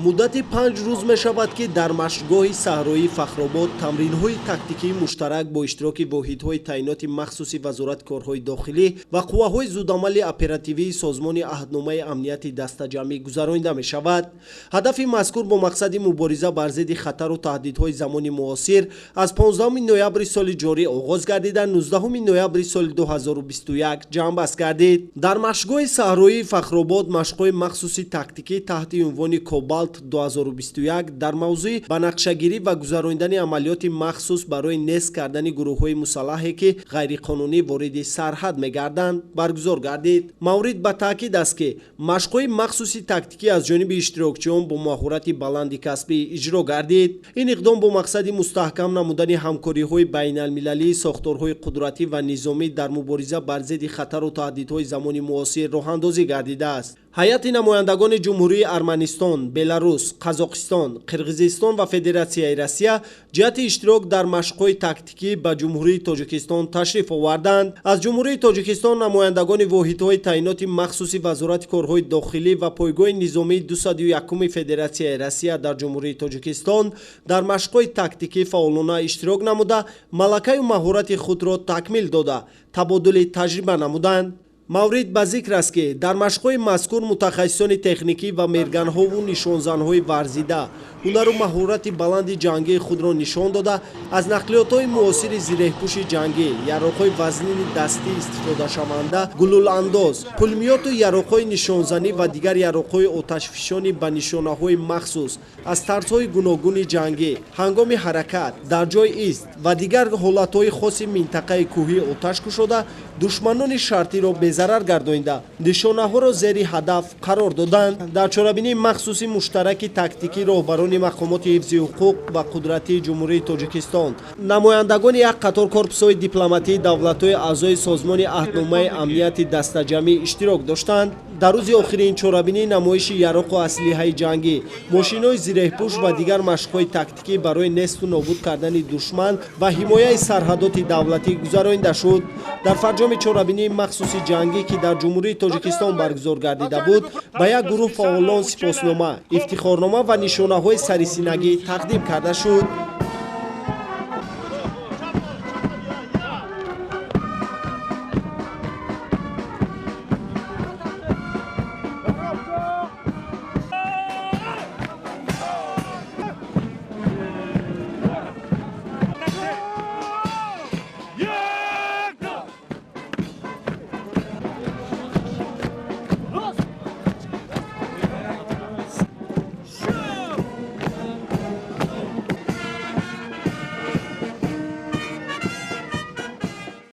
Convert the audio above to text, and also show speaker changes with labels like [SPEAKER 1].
[SPEAKER 1] Муддати 5 рӯз мешавад, ки дар машқгоҳи саҳроии Фахробод тамринҳои тактикии муштарак бо иштироки воҳидҳои таъиноти махсуси Вазорати корҳои дохилӣ ва қувваҳои зудамали оперативии Созмони Аҳдномаи Амнияти Дастаҷамъӣ гузаронида мешавад. Ҳадафи мазкур бо мақсади мубориза бар зидди хатару таҳдидҳои замони муосир аз 15 ноябри соли ҷорӣ оғоз гардида, 19 ноябри соли 2021 ҷамъбаст гардид. Дар машқгоҳи саҳроии Фахробод машқҳои махсуси тактикӣ таҳти унвони «Кобалт 2021» дар мавзӯи ба нақшагирӣ ва гузаронидани амалиёти махсус барои нест кардани гурӯҳҳои мусаллаҳе, ки ғайриқонунӣ вориди сарҳад мегарданд, баргузор гардид. Маврид ба таъкид аст, ки машқҳои махсуси тактикӣ аз ҷониби иштирокчиён бо маҳорати баланди касбӣ иҷро гардид. Ин иқдом бо мақсади мустаҳкам намудани ҳамкориҳои байналмилалии сохторҳои қудратӣ ва низомӣ дар мубориза бар зидди хатару таҳдидҳои замони муосир роҳандозӣ гардидааст. Ҳайати намояндагони Ҷумҳурии Арманистон, Беларус, Қазоқистон, Қирғизистон ва Федератсияи Россия ҷиҳати иштирок дар машқҳои тактикӣ ба Ҷумҳурии Тоҷикистон ташриф оварданд. Аз Ҷумҳурии Тоҷикистон намояндагони воҳидҳои таъиноти махсуси Вазорати корҳои дохилӣ ва пойгоҳи низомии 201 Федератсияи Россия дар Ҷумҳурии Тоҷикистон дар машқҳои тактикӣ фаъолона иштирок намуда, малакаю маҳорати худро такмил дода, табодули таҷриба намуданд. Маврид ба зикр аст, ки дар машқҳои мазкур мутахассисони техникӣ ва мерганҳову нишонзанҳои варзида ҳунару маҳорати баланди ҷангии худро нишон дода, аз нақлиётҳои муосири зиреҳпӯши ҷангӣ, яроқҳои вазнини дастӣ истифодашаванда, гулӯлаандоз, пулемёту яроқҳои нишонзанӣ ва дигар яроқҳои оташфишонӣ ба нишонаҳои махсус, аз тарзҳои гуногуни ҷангӣ, ҳангоми ҳаракат, дар ҷой ист ва дигар ҳолатҳои хоси минтақаи кӯҳӣ оташ кушода, душманони шартиро безарар гардонида, нишонаҳоро зери ҳадаф қарор доданд. Дар чорабинии махсуси муштараки тактикӣ роҳбарони мақомоти ҳифзи ҳуқуқ ва қудратии Ҷумҳурии Тоҷикистон, намояндагони як қатор корпусҳои дипломатии давлатҳои аъзои Созмони Аҳдномаи Амнияти Дастаҷамъӣ иштирок доштанд. Дар рӯзи охири ин чорабинӣ намоиши яроқу аслиҳаи ҷангӣ, мошинҳои зиреҳпӯш ва дигар машқҳои тактикӣ барои несту нобуд кардани душман ва ҳимояи сарҳадоти давлатӣ гузаронида шуд. Дар фарҷоми чорабинии махсуси ҷангӣ, ки дар Ҷумҳурии Тоҷикистон баргузор гардида буд, ба як гурӯҳ фаъолон сипоснома, ифтихорнома ва нишонаҳои сарисинагӣ тақдим карда шуд.